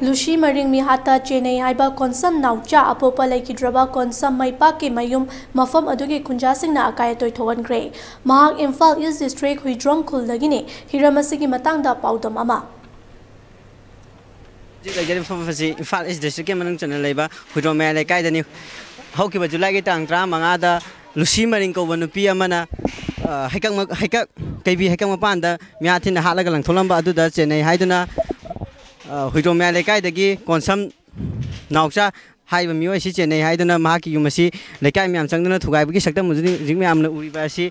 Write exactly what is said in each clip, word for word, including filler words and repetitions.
Lucy ꯃꯔꯤꯡ ꯃꯤꯍꯥꯠꯇ ꯆꯦꯟꯅꯩ ꯍꯥꯏꯕ ꯀꯣꯟꯁꯝ ꯅꯥꯎꯆꯥ ꯑꯄꯣꯛꯄ ꯂꯩꯈꯤꯗ꯭ꯔꯕ ꯀꯣꯟꯁꯝ ꯃꯩꯄꯥꯛꯀꯤ ꯃꯌꯨꯝ ꯃꯐꯝ ꯑꯗꯨꯒꯤ ꯈꯨꯟꯖꯥꯁꯤꯡꯅ ꯑꯀꯥꯏ ꯑꯇꯣꯏ ꯊꯣꯛꯍꯟꯈ꯭ꯔꯦ꯫ ꯃꯍꯥꯛ ꯏꯝꯐꯥꯜ ꯏꯁ ꯗꯤꯁꯇ꯭ꯔꯤꯛ ꯍꯨꯏꯗ꯭ꯔꯣꯝ ꯈꯨꯜꯗꯒꯤꯅꯤ꯫ ꯍꯤꯔꯝ ꯑꯁꯤꯒꯤ ꯃꯇꯥꯡꯗ ꯄꯥꯎꯗꯝ ꯑꯃ꯫ ꯍꯧꯖꯤꯛ ꯂꯩꯖꯔꯤꯕ ꯃꯐꯝ ꯑꯁꯤ ꯏꯝꯐꯥꯜ ꯏꯁ ꯗꯤꯁꯇ꯭ꯔꯤꯛꯀꯤ ꯃꯅꯨꯡ ꯆꯟꯅ ꯂꯩꯕ ꯍꯨꯏꯗ꯭ꯔꯣꯝ ꯃꯌꯥꯏ ꯂꯩꯀꯥꯏꯗꯅꯤ꯫ ꯍꯧꯈꯤꯕ ꯖꯨꯂꯥꯏꯒꯤ ꯇꯥꯡ ꯇꯔꯥꯃꯉꯥꯗ ꯂꯨꯁꯤ ꯃꯔꯤꯡ ꯀꯧꯕ ꯅꯨꯄꯤ ꯑꯃꯅ, ꯑ, ꯍꯩꯀꯛ ꯃ-, ꯍꯩꯀꯛ, ꯀꯩꯕꯤ ꯍꯩꯀꯛ ꯃꯄꯥꯟꯗ ꯃꯤꯍꯥꯠ ꯊꯤꯅ ꯍꯥꯠꯂꯒ ꯂꯪꯊꯣꯛꯂꯝꯕ ꯑꯗꯨꯗ ꯆꯦꯟꯅꯩ ꯍꯥꯏꯗꯨꯅ, ꯑ, ꯍꯨꯏꯗ꯭ꯔꯣꯝ ꯃꯌꯥꯏ ꯂꯩꯀꯥꯏꯗꯒꯤ ꯀꯣꯟꯁꯝ ꯅꯥꯎꯆꯥ ꯍꯥꯏꯔꯤꯕ ꯃꯤꯑꯣꯏ ꯑꯁꯤ ꯆꯦꯟꯅꯩ ꯍꯥꯏꯗꯨꯅ ꯃꯍꯥꯛꯀꯤ ꯌꯨꯝ ꯑꯁꯤ ꯂꯩꯀꯥꯏ ꯃꯌꯥꯝ ꯆꯪꯗꯨꯅ ꯊꯨꯒꯥꯏꯕꯒꯤ ꯁꯛꯇꯝ ꯑꯗꯨꯅꯤ ꯍꯧꯖꯤꯛ ꯃꯌꯥꯝꯅ ꯎꯔꯤꯕ ꯑꯁꯤ꯫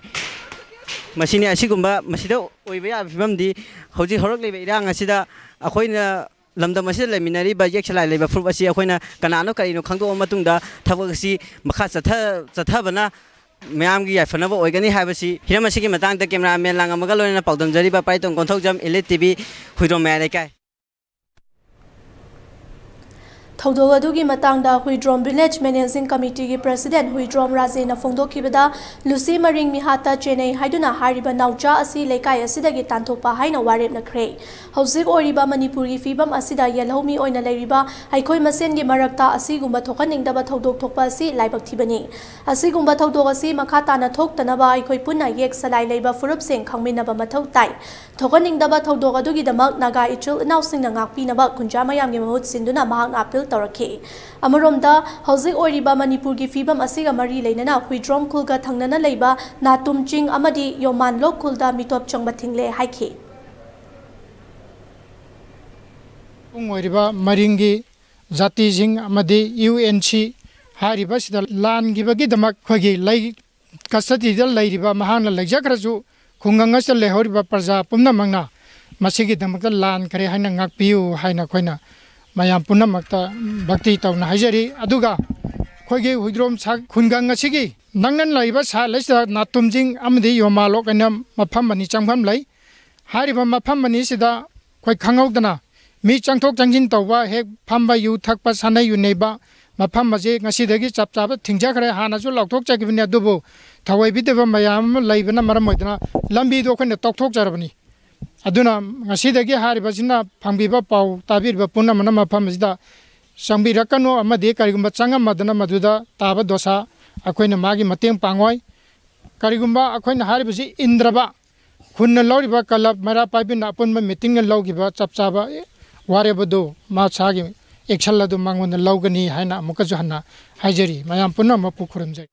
ꯃꯁꯤꯅꯤ꯫ ꯑꯁꯤꯒꯨꯝꯕ ꯃꯁꯤꯗ ꯑꯣꯏꯕ ꯌꯥꯕ ꯐꯤꯕꯝꯗꯤ ꯍꯧꯖꯤꯛ ꯍꯧꯔꯛꯂꯤꯕ ꯏꯔꯥꯡ ꯑꯁꯤꯗ ꯑꯩꯈꯣꯏꯅ ꯂꯝꯗꯝ ꯑꯁꯤꯗ ꯂꯩꯃꯤꯟꯅꯔꯤꯕ ꯌꯦꯛ ꯁꯂꯥꯏ ꯂꯩꯕ ꯐꯨꯔꯨꯞ ꯑꯁꯤ ꯑꯩꯈꯣꯏꯅ ꯀꯅꯥꯅꯣ ꯀꯔꯤꯅꯣ ꯈꯪꯗꯣꯛꯑ ꯃꯇꯨꯡꯗ ꯊꯕꯛ ꯑꯁꯤ ꯃꯈꯥ ꯆꯠꯊ-, ꯆꯠꯊꯕꯅ ꯃꯌꯥꯝꯒꯤ ꯌꯥꯏꯐꯅꯕ ꯑꯣꯏꯒꯅꯤ ꯍꯥꯏꯕꯁꯤ꯫ ꯍꯤꯔꯝ ꯑꯁꯤꯒꯤ ꯃꯇꯥꯡꯗ ꯀꯦꯃꯦꯔꯥꯃꯦꯟ ꯂꯥꯡꯉꯝꯃꯒ ꯂꯣꯏꯅꯅ ꯄꯥꯎꯗꯝꯖꯔꯤꯕ Paiton Konthoujam, Elite T V, Huidrom ꯃꯌꯥꯏ ꯂꯩꯀꯥꯏ꯫ ꯊꯧꯗꯣꯛ ꯑꯗꯨꯒꯤ ꯃꯇꯥꯡꯗ ꯍꯨꯏꯗ꯭ꯔꯣꯝ ꯚꯤꯂꯦꯖ ꯃꯦꯅꯦꯖꯤꯡ ꯀꯃꯤꯇꯤꯒꯤ ꯄ꯭ꯔꯁꯤꯗꯦꯟ ꯍꯨꯏꯗ꯭ꯔꯣꯝ ꯔꯥꯖꯦꯅ ꯐꯣꯡꯗꯣꯛꯈꯤꯕꯗ, ꯂꯨꯁꯤ ꯃꯔꯤꯡ ꯃꯤꯍꯥꯠꯇ ꯆꯦꯟꯅꯩ ꯍꯥꯏꯗꯨꯅ ꯍꯥꯏꯔꯤꯕ ꯅꯥꯎꯆꯥ ꯑꯁꯤ ꯂꯩꯀꯥꯏ ꯑꯁꯤꯗꯒꯤ ꯇꯥꯟꯊꯣꯛꯄ ꯍꯥꯏꯅ ꯋꯥꯔꯦꯞꯅꯈ꯭ꯔꯦ꯫ ꯍꯧꯖꯤꯛ ꯑꯣꯏꯔꯤꯕ ꯃꯅꯤꯄꯨꯔꯒꯤ ꯐꯤꯕꯝ ꯑꯁꯤꯗ ꯌꯦꯜꯍꯧꯃꯤ ꯑꯣꯏꯅ ꯂꯩꯔꯤꯕ ꯑꯩꯈꯣꯏ ꯃꯁꯦꯟꯒꯤ ꯃꯔꯛꯇ ꯑꯁꯤꯒꯨꯝꯕ ꯊꯣꯛꯍꯟꯅꯤꯡꯗꯕ ꯊꯧꯗꯣꯛ ꯊꯣꯛꯄ ꯑꯁꯤ ꯂꯥꯏꯕꯛ ꯊꯤꯕꯅꯤ꯫ ꯑꯁꯤꯒꯨꯝꯕ ꯊꯧꯗꯣꯛ ꯑꯁꯤ ꯃꯈꯥ ꯇꯥꯅ ꯊꯣꯛꯇꯅꯕ ꯑꯩꯈꯣꯏ ꯄꯨꯟꯅ ꯌꯦꯛ ꯁꯂꯥꯏ ꯂꯩꯕ ꯐꯨꯔꯨꯞꯁꯤꯡ ꯈꯪꯃꯤꯟꯅꯕ ꯃꯊꯧ ꯇꯥꯏ꯫ ꯊꯣꯛꯍꯟꯅꯤꯡꯗꯕ ꯊꯧꯗꯣꯛ ꯑꯗꯨꯒꯤꯗꯃꯛ ꯅꯥꯒꯥ ꯏꯆꯤꯜ ꯏꯅꯥꯎꯁꯤꯡꯅ ꯉꯥꯛꯄꯤꯅꯕ ꯈꯨꯟꯖꯥ ꯃꯌꯥꯝꯒꯤ ꯃꯍꯨꯠ ꯁꯤꯟꯗꯨꯅ ꯃꯍꯥꯛꯅ ꯑꯥꯄꯤꯜ ꯇꯧꯔꯛꯈꯤ꯫ ꯑꯃꯔꯣꯝꯗ, ꯍꯧꯖꯤꯛ ꯑꯣꯏꯔꯤꯕ ꯃꯅꯤꯄꯨꯔꯒꯤ ꯐꯤꯕꯝ ꯑꯁꯤꯒ ꯃꯔꯤ ꯂꯩꯅꯅ ꯍꯨꯏꯗ꯭ꯔꯣꯝ ꯈꯨꯜꯒ ꯊꯪꯅꯅ ꯂꯩꯕ ꯅꯥꯇꯨꯝ ꯆꯤꯡ ꯑꯃꯗꯤ ꯌꯣꯃꯥꯟꯂꯣꯛ ꯈꯨꯜꯗ ꯃꯤꯇꯣꯞ ꯆꯪꯕ ꯊꯤꯡꯂꯦ ꯍꯥꯏꯈꯤ꯫ ꯃꯄꯨꯡ ꯑꯣꯏꯔꯤꯕ ꯃꯔꯤꯡꯒꯤ ꯖꯥꯇꯤꯁꯤꯡ ꯑꯃꯗꯤ ꯌꯨ ꯑꯦꯟ ꯁꯤ ꯍꯥꯏꯔꯤꯕꯁꯤꯗ ꯂꯥꯟꯈꯤꯕꯒꯤꯗꯃꯛ ꯑꯩꯈꯣꯏꯒꯤ ꯂꯩ, ꯀꯁꯇꯗꯤꯗ ꯂꯩꯔꯤꯕ ꯃꯍꯥꯛꯅ ꯂꯩꯖꯈ꯭ꯔꯁꯨ, ꯈꯨꯡꯒꯪ ꯑꯁꯤꯗ ꯂꯩꯍꯧꯔꯤꯕ ꯄ꯭ꯔꯖꯥ ꯄꯨꯝꯅꯃꯛꯅ ꯃꯁꯤꯒꯤꯗꯃꯛꯇ ꯂꯥꯟꯈ꯭ꯔꯦ ꯍꯥꯏꯅ ꯉꯥꯛꯄꯤꯌꯨ ꯍꯥꯏꯅ ꯑꯩꯈꯣꯏꯅ ꯃꯌꯥꯝ ꯄꯨꯝꯅꯃꯛꯇ ꯚꯛꯇꯤ ꯇꯧꯅ ꯍꯥꯏꯖꯔꯤ꯫ ꯑꯗꯨꯒ ꯑꯩꯈꯣꯏꯒꯤ ꯍꯨꯏꯗ꯭ꯔꯣꯝ ꯁꯥ-, ꯈꯨꯡꯒꯪ ꯑꯁꯤꯒꯤ ꯅꯪꯅ ꯂꯩꯔꯤꯕ ꯁꯥꯏꯠ ꯑꯁꯤꯗ ꯅꯥꯇꯨꯝꯖꯤꯡ ꯑꯃꯗꯤ ꯌꯣꯃꯥꯂꯣꯛ ꯑꯅ ꯃꯐꯝ ꯑꯅꯤ ꯆꯪꯐꯝ ꯂꯩ꯫ ꯍꯥꯏꯔꯤꯕ ꯃꯐꯝ ꯑꯅꯤꯁꯤꯗ ꯑꯩꯈꯣꯏ ꯈꯪꯍꯧꯗꯅ ꯃꯤ ꯆꯪꯊꯣꯛ ꯆꯪꯁꯤꯟ ꯇꯧꯕ, ꯍꯦꯛ ꯐꯝꯕ, ꯌꯨ ꯊꯛꯄ, ꯁꯥꯟꯅ ꯌꯨ ꯅꯩꯕ, ꯃꯐꯝ ꯑꯁꯤ ꯉꯁꯤꯗꯒꯤ ꯆꯞ ꯆꯥꯕ ꯊꯤꯡꯖꯈ꯭ꯔꯦ꯫ ꯍꯥꯟꯅꯁꯨ ꯂꯥꯎꯊꯣꯛꯆꯈꯤꯕꯅꯤ, ꯑꯗꯨꯕꯨ ꯊꯧꯑꯣꯏꯕꯤꯗꯕ ꯃꯌꯥꯝ ꯑꯃ ꯂꯩꯕꯅ ꯃꯔꯝ ꯑꯣꯏꯗꯨꯅ ꯂꯝꯕꯤꯗꯣ ꯑꯩꯈꯣꯏꯅ ꯇꯧꯊꯣꯛꯆꯔꯕꯅꯤ꯫ ꯑꯗꯨꯅ ꯉꯁꯤꯗꯒꯤ ꯍꯥꯏꯔꯤꯕꯁꯤꯅ ꯐꯪꯕꯤꯕ ꯄꯥꯎ ꯇꯥꯕꯤꯔꯤꯕ ꯄꯨꯝꯅꯃꯛꯅ ꯃꯐꯝ ꯑꯁꯤꯗ ꯆꯪꯕꯤꯔꯛꯀꯅꯨ, ꯑꯃꯗꯤ ꯀꯔꯤꯒꯨꯝꯕ ꯆꯪꯉꯝꯃꯗꯅ ꯃꯗꯨꯗ ꯇꯥꯕ ꯗꯣꯁꯥ ꯑꯩꯈꯣꯏꯅ ꯃꯥꯒꯤ ꯃꯇꯦꯡ ꯄꯥꯡꯉꯣꯏ꯫ ꯀꯔꯤꯒꯨꯝꯕ ꯑꯩꯈꯣꯏꯅ ꯍꯥꯏꯔꯤꯕꯁꯤ ꯏꯟꯗ꯭ꯔꯕ, ꯈꯨꯟꯅ ꯂꯧꯔꯤꯕ ꯀ꯭ꯂꯕ ꯃꯩꯔꯥ ꯄꯥꯏꯕꯤꯅ ꯑꯄꯨꯟꯕ ꯃꯤꯇꯤꯡꯅ ꯂꯧꯈꯤꯕ ꯆꯞ ꯆꯥꯕ ꯋꯥꯔꯦꯞ ꯑꯗꯨ ꯃꯁꯥꯒꯤ ꯑꯦꯛꯁꯟ ꯑꯗꯨ ꯃꯉꯣꯟꯗ ꯂꯧꯒꯅꯤ ꯍꯥꯏꯅ ꯑꯃꯨꯛꯀꯁꯨ ꯍꯟꯅ ꯍꯥꯏꯖꯔꯤ꯫ ꯃꯌꯥꯝ ꯄꯨꯝꯅꯃꯛꯄꯨ ꯈꯨꯔꯨꯝꯖꯔꯤ꯫